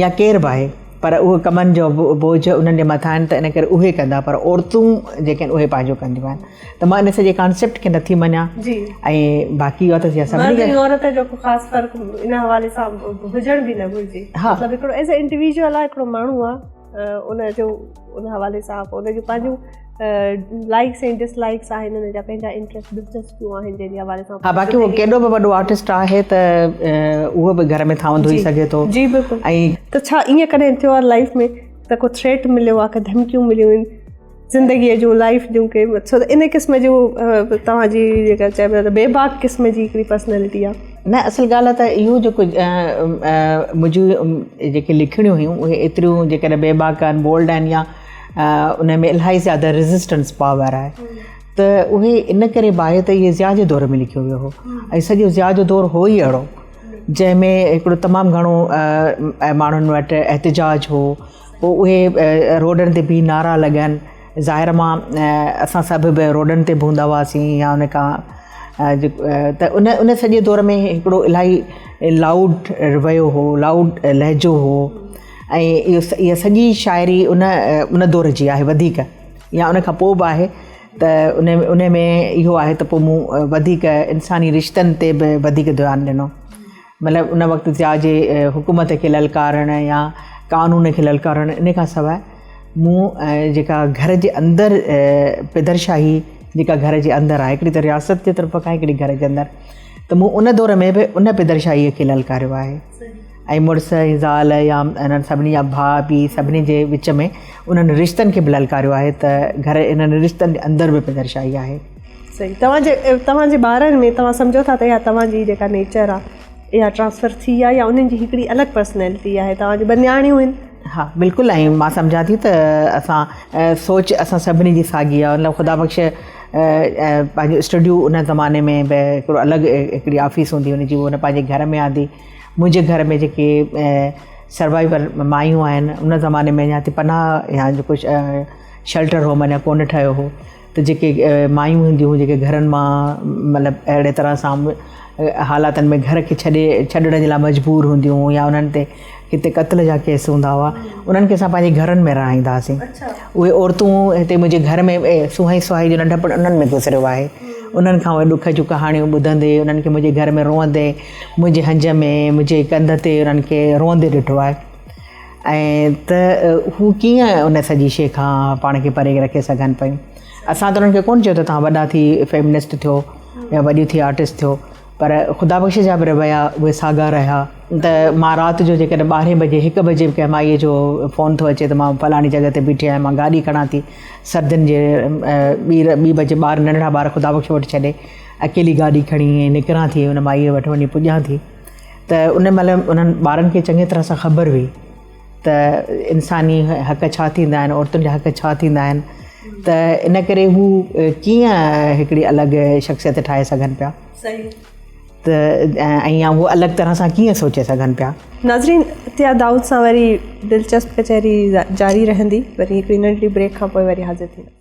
يا ڪير به آهي پر اهو ڪمن جو بوجهه انهن جي مٿان آهن ته ان ڪري اهي ڪندا پر عورتون جيڪي آهن اهي پنهنجو ڪنديون آهن ته مان ان سڄي ڪانسيپٽ کي نٿي مڃان ۽ باقي اها ته سڀني کي عورت جو ڪو خاص فرق ان حوالي سان هجڻ به نه گهرجي مطلب هڪڙو ايز اي انڊيويجوئل آهي هڪڙو ماڻهو آهي ان جو ان حوالي سان ان جون پنهنجون لائڪس ۽ ڊس لائڪس آهن ان جا پنهنجا انٽرسٽ دلچسپيون آهن جنهن جي حوالي سان ها باقي هو ڪيڏو به وڏو آرٽسٽ آهي ته اهو به گهر ۾ ٿانو ڌوئي سگهي ٿو جي بلڪل ۽ ته ڇا ائين ڪڏهن ٿيو آهي لائف ۾ ته ڪو ٿريٽ مليو آهي ڪا ڌمڪيون مليون آهن زندگيء جون لائف جون ڪي ڇو ته ان قسم جون توهان جي جيڪا چئبو آهي ته بيباڪ قسم جي هڪڙي پرسنالٽي آهي نه اصل ڳالهه ته اهو جيڪو منهنجون جيڪي لکڻيون هيون اهي ايتريون جيڪڏهن بيباڪ آهن بولڊ آهن يا ان ۾ الاهي زياده ريزسٽنس پاور آهي ته اهي ان ڪري به آهي ته اهي ضياء جي دور ۾ لکيو ويو هو ۽ سڄو ضياء جو دور هو ئي اهڙو جنهن ۾ هڪڙو تمام گهڻو ماڻهن وٽ احتجاج هو پوء اهي روڊن تي بيهي نعرا لڳن ظاهر مان اسان سڀ به روڊن تي به هوندا هئاسين يا ان کان ته ان ان سڄي دور ۾ هڪڙو الاهي لائوڊ رويو هو لائوڊ لهجو هو ۽ اهو اها سڄي شاعري ان ان دور جي آهي وڌيڪ يا ان کان پوء به آهي ته ان ان ۾ اهو آهي ته پوء مون وڌيڪ انساني رشتن تي به وڌيڪ ڌيان ڏنو مطلب ان وقت ضياء جي حڪومت کي للڪارڻ يا قانون کي للڪارڻ ان کان سواء مون جيڪا گهر جي اندر پدرشاهي جيڪا گهر جي اندر آهي هڪڙي ته رياست جي طرف کان هڪڙي گهر جي اندر ته مون ان دور ۾ به ان پدرشاهي کي للڪاريو آهي ۽ مڙس ۽ زال يا انهن سڀني جا ڀاء پيء سڀني جي وچ ۾ انهن رشتن کي به للڪاريو آهي ته گهر انهن رشتن جي اندر به پدرشاهي آهي. صحيح توهان جي توهان جي ٻارن ۾ توهان سمجهو ٿا ته اها توهان جي جيڪا نيچر آهي اها ٽرانسفر ٿي آهي يا انهن جي هڪڙي الڳ پرسنالٽي آهي توهان جون ٻه نياڻيون آهن. ها بلڪل ۽ مان سمجهان ٿي ته اسان سوچ اسان سڀني جي ساڳي آهي مطلب خدا بخش پنهنجو اسٽوڊيو ان زماني ۾ به هڪڙو الڳ هڪڙي آفيس هوندي هئي ان جي هن پنهنجي گهر ۾ آندي منهنجي گهر ۾ جيڪي سروائيور مايون آهن ان زماني ۾ اڃا پناهه يا جيڪو شيلٽر هوم اڃا ڪونه ٺهيو هو ته جيڪي مايون هونديون هيون جيڪي گهرن مان مطلب اهڙي طرح سان حالاتن ۾ گهر کي ڇڏي ڇڏڻ جي لاء مجبور هونديون هيون يا انهن تي هتي قتل جا ڪيس هوندا هئا انهن کي اسان پنهنجي گهرن ۾ رهائيندا هئاسين اهي عورتون هتي منهنجي گهر ۾ سهائي سهائي جو ننڍپڻ انهن ۾ گذريو آهي انهن کان اهي ڏک جون ڪهاڻيون ٻڌندي انهن کي منهنجي گهر ۾ روئندي منهنجي هنج ۾ منهنجي ڪنڌ تي انهن کي روئندي ڏٺو آهي ۽ ته هو ڪيئن ان سڄي شيء کان پاڻ کي پري رکي سگهن پيون اسان ته انهن کي ڪونه چيو ته توهان وڏا ٿي فيمنسٽ ٿيو يا وڏيون ٿي آرٽسٽ ٿيو پر خدا بخش جا به رويا اهي ساڳا رهيا ته مان رات جو جيڪڏهن ٻارهين بجي هڪ بجي به ڪنهن مائيء جو فون ٿو اچي ته مان فلاڻي جڳهه تي بيٺي آهيان مان گاڏي کڻان ٿي سردين جي ٻي ٻي بجي ٻار ننڍڙا ٻار خدا بخش وٽ ڇڏي اڪيلي گاڏي کڻي ۽ نڪران ٿي ان مائيء وٽ وڃي پڄان ٿي ته ان مهل انهن ٻارن کي چڱي طرح سان خبر هئي ته انساني حق ڇا ٿيندا آهن عورتن جا حق ڇا ٿيندا آهن ته ان ڪري هو ڪيئن هڪڙي الڳ شخصيت ٺاهي سگهن پيا ته ۽ يا هو الڳ طرح سان ڪيئن سوچي سگهن پيا. ناظرين عطيه دائود سان وري دلچسپ ڪچهري جاري رهندي وري هڪڙي ننڍڙي بريڪ کان پوء وري حاضر ٿينداسين.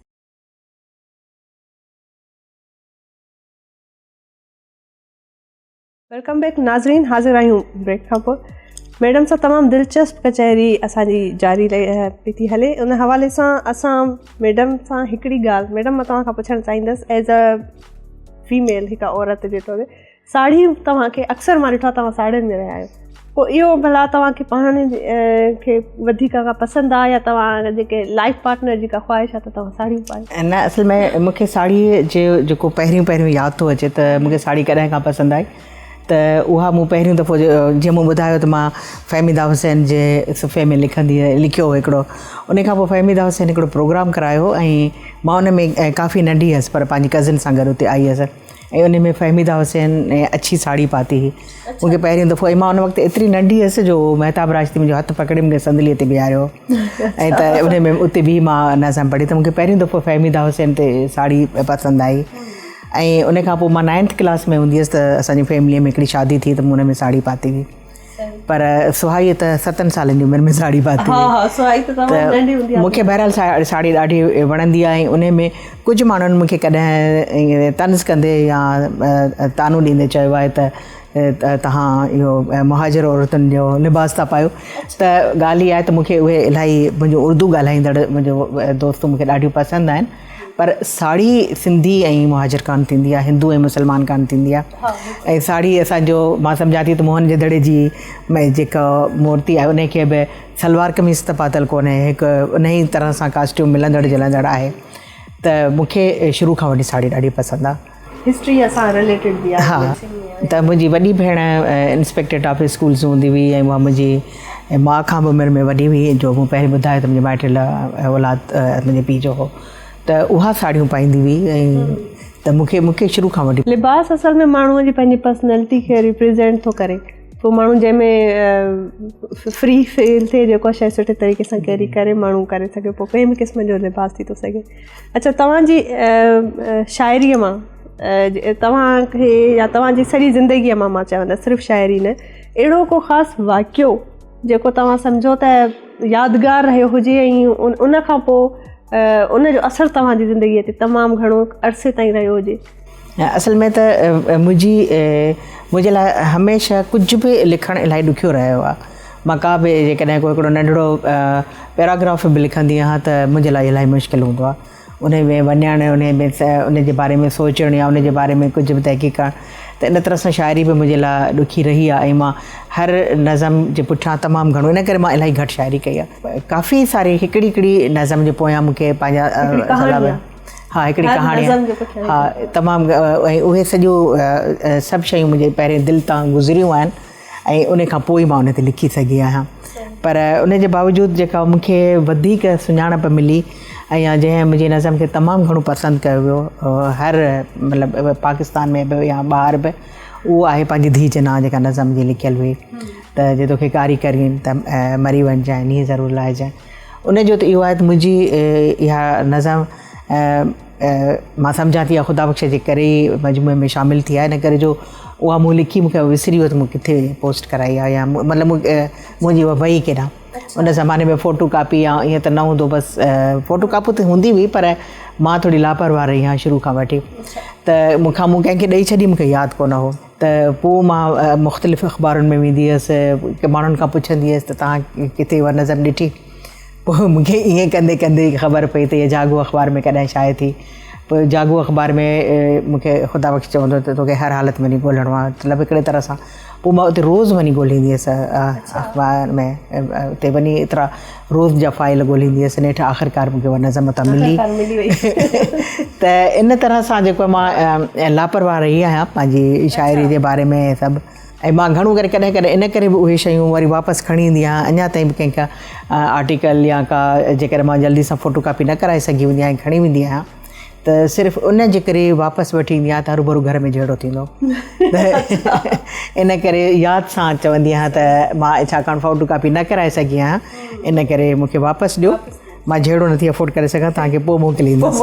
Welcome back ناظرين حاضر آهيون بريڪ کان پوء ميڊم سان تمام دلچسپ ڪچهري اسان جي جاري پئي ٿي هلي ان حوالي سان اسان ميڊم سان هڪڙي ڳالهه ميڊم مان توهان کان پڇڻ چاهيندس ايز ا فيميل هڪ عورت جي طور تي ساڙهي توهان کي اڪثر مان ڏٺو آهي توهان ساڙهين ۾ رهيا آهيو پوء اهو ڀلا توهان کي پاڻ کي وڌيڪ ڪا پسند آهي يا توهان جيڪي لائف پارٽنر جي ڪا خواهش آهي ته توهان ساڙهيون پايو؟ نه اصل ۾ مون کي ساڙهي جو جيڪو پهريون پهريون ياد ٿو اچي ته مون کي ساڙهي ڪڏهن کان پسند آئي ته اها مون پهريون دفعو جيئن مون ٻڌايو ته مان فهميده حسين جي صفحي ۾ لکندي لکيو هو هڪڙو ان کان پوء فهميده حسين هڪڙو پروگرام ڪرايو هو ۽ مان ان ۾ ڪافي ننڍي هيس پر پنهنجي ڪزن سان گڏ اتي آئي هيس ۽ ان ۾ فهميده حسين اڇي ساڙهي پاتي هئي مون کي پهريون دفعو ۽ مان ان وقت ايتري ننڍي هيس جو مهتاب راشدي منهنجو هٿ پڪڙي مون کي صندليء تي بيهاريو ۽ ته ان ۾ اتي بيهي مان نظم پڙهي ته مون کي پهريون دفعو فهميده حسين تي ساڙهي پسند آئي ۽ ان کان پوء مان نائنٿ ڪلاس ۾ هوندي هيس ته اسان جي فيمليء ۾ هڪڙي شادي ٿي ته مون ان ۾ ساڙهي پاتي هئي پر سهائيء ته ستن سالن جي عمر ۾ ساڙهي پاتي هئي ته مون کي بهرحال ساڙهي ڏاڍي وڻندي آهي ۽ انهي ۾ ڪجهه ماڻهن مون کي ڪڏهن طنز ڪندي يا طعنو ڏيندي چيو آهي ته توهان اهو مهاجر عورتن جو لباس ٿا پايو ته ڳالهه اها آهي ته مون کي اهي الاهي منهنجو اردو ڳالهائيندڙ منهنجو دوست مون کي ڏاڍيون پسند آهن پر ساڙهي سنڌي ۽ مهاجر ڪانه ٿيندي آهي هندو ۽ مسلمان ڪانه ٿيندي آهي ۽ ساڙهي اسان جو مان سمجهان ٿي ته موهن جي دڙي جي جيڪا مورتي آهي ان کي به سلوار قميص ته پاتل ڪونهي هڪ ان ئي طرح سان ڪاسٽيوم ملندڙ جلندڙ آهي ته مون کي شروع کان وٺي ساڙهي ڏاڍي پسند آهي. هسٽري سان رليٽيڊ به آهي. ها ته منهنجي وڏي ڀيڻ انسپيڪٽريٽ آف اسڪولز هوندي هئي ۽ اها منهنجي ماء کان به عمر ۾ وڏي هئي جو مون پهرين ٻڌايو ته منهنجي مائٽ اولاد منهنجي پيء جو هو ته اها ساڙهيون پائيندي هئي ۽ ته مون کي مون کي شروع کان وٺي. لباس اصل ۾ ماڻهوء جي پنهنجي پرسنالٽي کي ريپريزينٽ ٿو ڪري پوء ماڻهو جنهن ۾ فري فيل ٿئي جيڪو شيء سٺي طريقي سان ڪيري ڪري ماڻهو ڪري سگهي پوء ڪنهن به قسم جو لباس ٿي ٿو سگهي. اڇا توهان جي شاعريء مان توهان کي يا توهان جي سڄي زندگيء مان مان چوندس صرف شاعري نه اهڙو ڪو خاص واقعو جيڪو توهان سمجهو ته يادگار رهيو هجي ۽ ان کان پوء ان جو اثر توهان جي زندگيء تي تمام گهڻو عرصي تائين رهيو هجي. اصل ۾ ته منهنجي منهنجي لاء هميشه ڪجهه به لکڻ الاهي ڏکيو رهيو آهي. مان ڪا به جيڪڏهن ڪو هڪڙو ننڍڙو پيراگراف به لکندي آهيان ته منهنجي لاء الاهي مشڪل هوندو آهي انهي ۾ وڃڻ انهي ۾ ان جي باري ۾ سوچڻ يا ان جي باري ۾ ڪجهه به تحقيق ڪرڻ ته ان طرح سان شاعري به منهنجي لاء ڏکي رهي آهي ۽ مان هر نظم جي پٺيان تمام گهڻو ان ڪري مان الاهي گهٽ شاعري ڪئي آهي ڪافي ساري هڪڙي هڪڙي نظم جي پويان مون کي پنهنجا ها هڪڙي ڪهاڻي ها تمام ۽ اهي سڄو سڀ شيون منهنجي پهرين دل تان گذريون آهن ۽ ان کان پوء ئي مان ان تي لکي سگهي آهيان پر ان جي باوجود جيڪا مون کي وڌيڪ سڃاڻپ ملي ۽ يا جنهن منهنجي نظم کي تمام گهڻو پسند ڪيو ويو هر مطلب پاڪستان ۾ به يا ٻاهر به اهو آهي پنهنجي ڌيء جي نانء جيڪا نظم جي لکيل هئي ته جي توکي ڪاري ڪرين ته مري وڃجانء نينهن ضرور لاهجانء ان جو ته اهو آهي ته منهنجي اها نظم مان سمجهان ٿي اها خدا بخش جي ڪري ئي مجموعي ۾ شامل ٿي آهي ان ڪري جو اها مون لکي مون کي وسري ويو ته مون ڪٿي پوسٽ ڪرائي آهي يا مطلب منهنجي اها وئي ڪيڏانهن ان زماني ۾ فوٽو ڪاپي يا ائين ته نه هوندو بس فوٽو ڪاپي ته هوندي هئي پر مان ٿوري لاپرواهه رهي آهيان شروع کان وٺي ته مون کان مون ڪنهن کي ڏئي ڇڏي مون کي ياد ڪونه هو ته پوء مان مختلف اخبارن ۾ ويندي هيس ماڻهن کان پڇندي هيس ته توهان ڪٿي اها نظم ڏٺي پوء مون کي ائين ڪندي ڪندي خبر پئي ته اها جاڳو اخبار ۾ ڪڏهن شايع ٿي. پوء جاڳو اخبار ۾ مون کي خدا بخش چوندو ته توکي هر حالت ۾ وڃي ڳولڻو آهي مطلب هڪڙي طرح سان پوء مان اتي روز وڃي ڳولهيندي هيس اخبار ۾ اتي وڃي ايترا روز جا فائل ڳولهيندي هيس نيٺ آخرڪار مون کي اها نظم اتان ملي ته ان طرح سان جيڪو مان لاپرواهه رهي آهيان پنهنجي شاعري جي باري ۾ سڀ ۽ مان گهڻو ڪري ڪڏهن ڪڏهن ان ڪري به اهي شيون وري واپس کڻي ايندي آهيان اڃا تائين به ڪنهن کان آرٽيڪل يا ڪا جيڪڏهن مان جلدي سان فوٽو ڪاپي نه ڪرائي سگهي هوندي آهيان کڻي ويندي آهيان ته صرف ان جي ڪري واپس وٺي ايندي آهيان ته هروڀرو گهر ۾ جهيڙو ٿيندو ان ڪري ياد سان چوندي آهيان ته مان ڇاڪاڻ فوٽو ڪاپي نه ڪرائي سگهي آهيان ان ڪري مون کي واپس ڏيو مان جهيڙو نٿي افورڊ ڪري سگهان توهان کي پوء موڪليندس.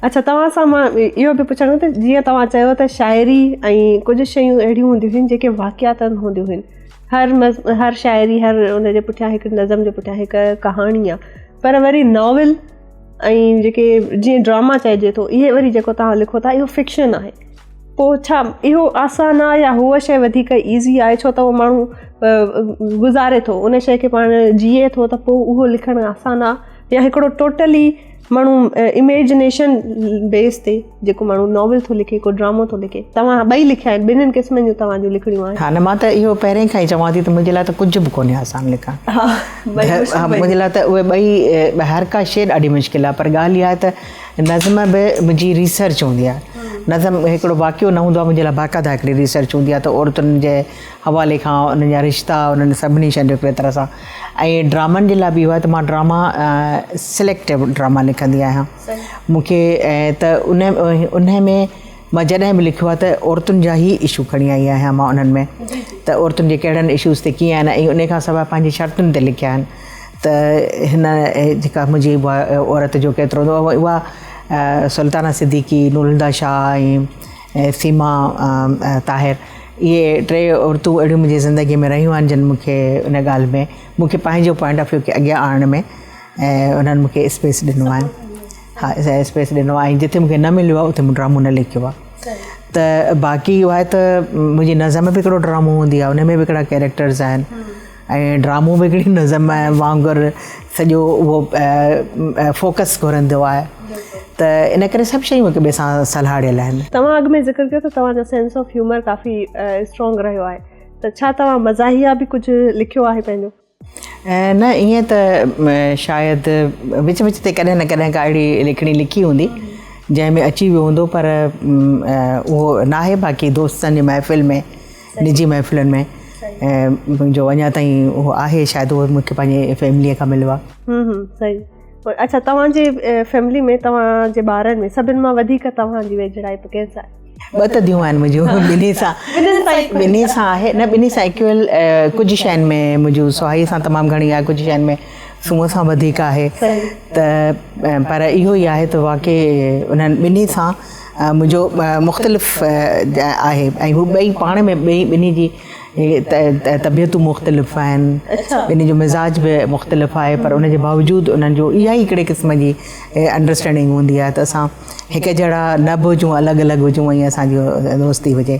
اڇا توهان سان مان اهو به پڇڻو ته جيئن توهان چيو ته شاعري ۽ ڪجهه شيون اهڙيون هونديون هن جيڪي واقعاتن هونديون هن هر هر شاعري هر ان جي پٺيان هڪ نظم جي پٺيان هڪ ڪهاڻي آهي پر وري ناول ۽ جيڪي جيئن ڊراما چئجي ٿو اهي وري جيڪو توهان لکو ٿا اهو فڪشن آهي پوء ڇا اهو آسان آهي يا هوء شيء وڌيڪ ايزي آهي ڇو ته اهو ماڻهو گذاري ٿو ان شيء کي پاڻ جيئي ٿو ته پوء اهو لکڻ آسان آهي يا هڪڙو ٽوٽلي ماڻهو اميجنيشن بيس تي جيڪو ماڻهو ناول ٿو لکي ڪو ڊرامو ٿو لکي توهان ٻئي لکيا آهن ٻنهين قسمن جون توهان جون لکڻيون آهن. ها نه مان ته اهو پهرين کان ئي چوان ٿي ته منهنجي لاء ته ڪجهه به ڪونهي آسان لکڻ ها منهنجي لاء ته اهي ٻئي هر ڪا شيء ڏاڍي مشڪل آهي پر ڳالهه اها آهي ته نظم به منهنجي ريسرچ هوندي آهي. نظم هڪڙو واقعو نه هوندو آهي منهنجي لاء باقاعده هڪڙي ريسرچ هوندي آهي ته عورتن جي حوالي کان انهن جا رشتا انهن سڀني شين جو هڪڙي طرح سان ۽ ڊرامن جي لاء به اهو آهي ته مان ڊراما سليڪٽو ڊراما لکندي آهيان مون کي ته ان ان ۾ مان جڏهن به لکيو آهي ته عورتن جا ئي اشو کڻي آئي آهيان مان انهن ۾ ته عورتن جي ڪهڙن اشوز تي ڪيئن آهن ۽ ان کان سواء پنهنجي شرطن تي لکيا آهن ته هن جيڪا منهنجي عورت جو ڪيترو اها سلطانه صديقي، نورالهديٰ شاهه ۽ سيما طاهر اهي ٽي عورتون اهڙيون منهنجي زندگي ۾ رهيون آهن جن مون کي ان ڳالهه ۾ مون کي پنهنجو پوائنٽ آف ويو کي اڳيان آڻڻ ۾ انهن مون کي اسپيس ڏنو آهي ها اسپيس ڏنو آهي ۽ جتي مون کي نه مليو آهي اتي مون ڊرامو نه لکيو آهي ته باقي اهو آهي ته منهنجي نظم به هڪڙو ڊرامو هوندي آهي ان ۾ به هڪڙا ڪيريڪٽرز آهن ۽ ڊرامو به هڪڙي نظم وانگر سڄو اهو فوڪس گهرندو آهي ته ان ڪري سڀ شيون هڪ ٻئي سان سلهاڙيل آهن. توهان اڳ ۾ ذڪر ڪيو ته توهان جو سينس آف هيومر ڪافي اسٽرانگ رهيو آهي ته ڇا توهان مزاحيه به ڪجهه لکيو آهي پنهنجو؟ نه ائين ته شايد وچ وچ تي ڪڏهن نه ڪڏهن ڪا اهڙي لکڻي لکي هوندي جنهن ۾ اچي ويو هوندو پر اهو ناهي باقي دوستن جي محفل ۾ نجي محفلن ۾ منهنجو اڃا تائين اهو آهي شايد اهو مون کي پنهنجي فيمليء کان مليو آهي. هم صحيح اڇا توهان جي فيملي ۾ توهان جي ٻارن ۾ سڀن مان وڌيڪ توهان جي ويجهڙائپ ڪنهن سان آهي؟ ٻه ته ڌيون آهن منهنجون ٻنهي سان ٻنهي سان آهي نه ٻنهي سان ايڪول ڪجهه شين ۾ منهنجون سهائي سان تمام گهڻي آهي ڪجهه شين ۾ سونهن سان وڌيڪ آهي ته پر اهو ئي آهي ته واقعي انهن ٻنهي سان منهنجو مختلف آهي ۽ هو ٻئي پاڻ ۾ ٻئي ٻنهي جي طبيعتون مختلف آهن ٻنهي جو مزاج به مختلف آهي پر ان جي باوجود انهن جو اها ئي هڪڙي قسم جي انڊرسٽينڊنگ هوندي آهي ته اسان هڪ جهڙا نه به هجون الڳ الڳ هجون ۽ اسان جي دوستي هجي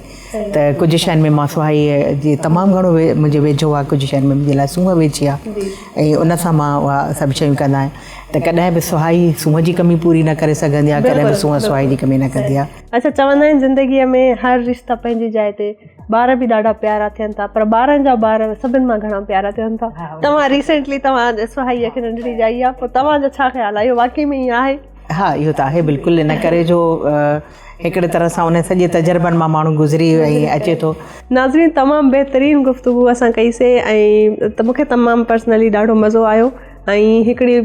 ته ڪجهه شين ۾ مان سهائي جي تمام گهڻو منهنجي ويجهو آهي ڪجهه شين ۾ منهنجي لاء سونهن ويجهي آهي ۽ ان سان مان اها سڀ شيون ڪندا آهيان ته ڪڏهن به سهائي سونهن جي ڪمي پوري نه ڪري سگهندي آهي ڪڏهن به سونهن سهائي جي ڪمي نه ڪندي آهي. اڇا چوندا آهن زندگيء ۾ هر رشتا پنهنجي جاء تي ٻار به ڏاڍا پيارا ٿين ٿا پر ٻارن جا ٻار سڀن مان گهڻا پيارا ٿين ٿا توهان ريسينٽلي توهان سهائيء کي ننڍڙي ڄائي آهي پوء توهان جو ڇا خيال آهي اهو واقعي ۾ ائين آهي؟ ها اهو ته آهي بلڪل ان ڪري جو هڪڙي طرح سان ان سڄي تجربن مان ماڻهو گذري ۽ اچي ٿو. ناظرين تمام بهترين گفتگو اسان ڪئي سي ۽ مون کي تمام پرسنلي ڏاڍو مزو آيو ۽ هڪڙي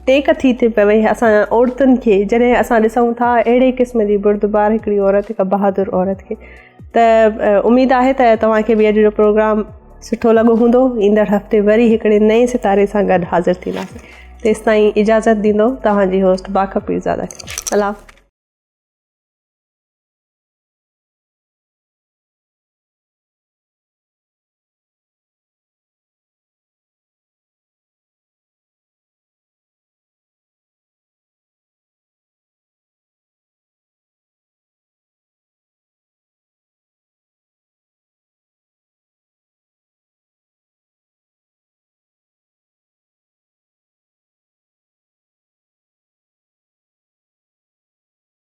ٽيڪ ٿي ٿي پوي اسان عورتن کي جڏهن اسان ڏسون ٿا اهڙي قسم جي بردبار هڪڙي عورت هڪ بهادر عورت کي ته اميد آهي ته توهان کي به اڄ جو پروگرام سٺو لڳو هوندو ايندڙ هفتي وري هڪڙي نئين ستاري سان گڏ حاضر ٿينداسين تيستائين اجازت ڏيندو توهان جي هوسٽ باقه پيرزاده کي الله حافظ.